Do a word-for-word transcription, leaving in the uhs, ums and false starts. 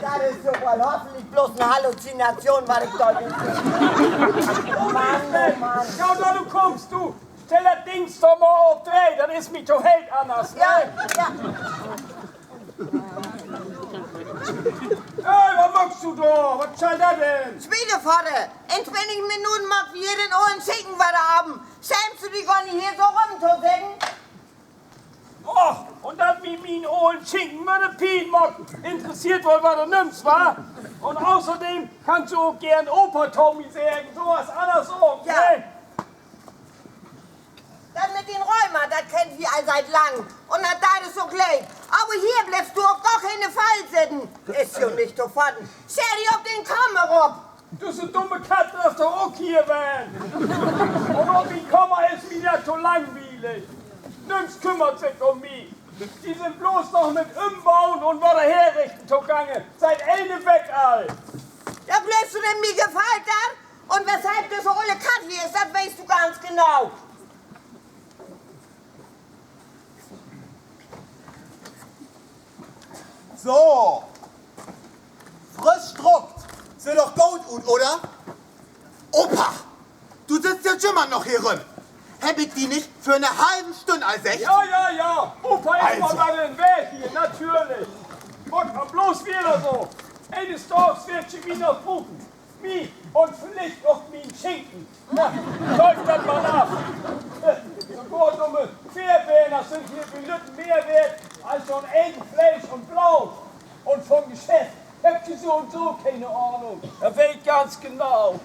Dat is doch woll hoffentlich blots en Halluzination, wat ik dor seh. Mann, oh Mann. Ja, na, du kummst, du. Stell dat Dings doch mal op dree, dat is mi to heet anners, ne? Hey, wat maakst du dor? Wat schall dat denn? Swienefodder! In twintig Minuten maakt wi hier den olen Schinken wedder apen. Schäämst du di gor nich, hier so rumtoseggen? Och, un dat wi mien olen Schinken wedder Pien maakt, interesseert woll wedder nüms, wa? Un außerdem kannst du ok geern Opa to mi seggen, so as anners ok, ne? Dat mit den Rheuma, dat kennt wi al siet lang. Un dat deit us ok leed. Aver hier bliffst du op gor kene Fall sitten. Is jo nich to faten. Stell di op den Kamm rop. Düsse dumme Katt dröff doch ok hier ween. Un op mien Kamm is mi dat to langwielig. Nüms kümmert sik üm mi. De sünd blots noch mit Ümboen un Wedderherrichten togangen. Siet ene Week al. Ja, glöövst du denn, mi gefallt dat? Un weshalb düsse olle Katt hier is, dat weetst du ganz genau. So. Frisch struckt. Süht doch goot ut, oder? Opa, du sittst ja jümmer noch hier rüm. Heff ik di nich vör 'ne halve Stünn al seggt? Ja, ja, ja. Opa is mal wedder in Weg hier, natürlich. Maakt man blots wedder so. Eenes Daags warrt ji mi noch bruken. Mi un villicht ok mien Schinken. Na, prööv dat mal af. Sogor dumme Veerbener sünd hier bi lütten mehr weert as so'n Etenfleesch un Bloot. Un von Geschäft hebbt ji so un so kene Ahnung. Dat weet ik ganz genau.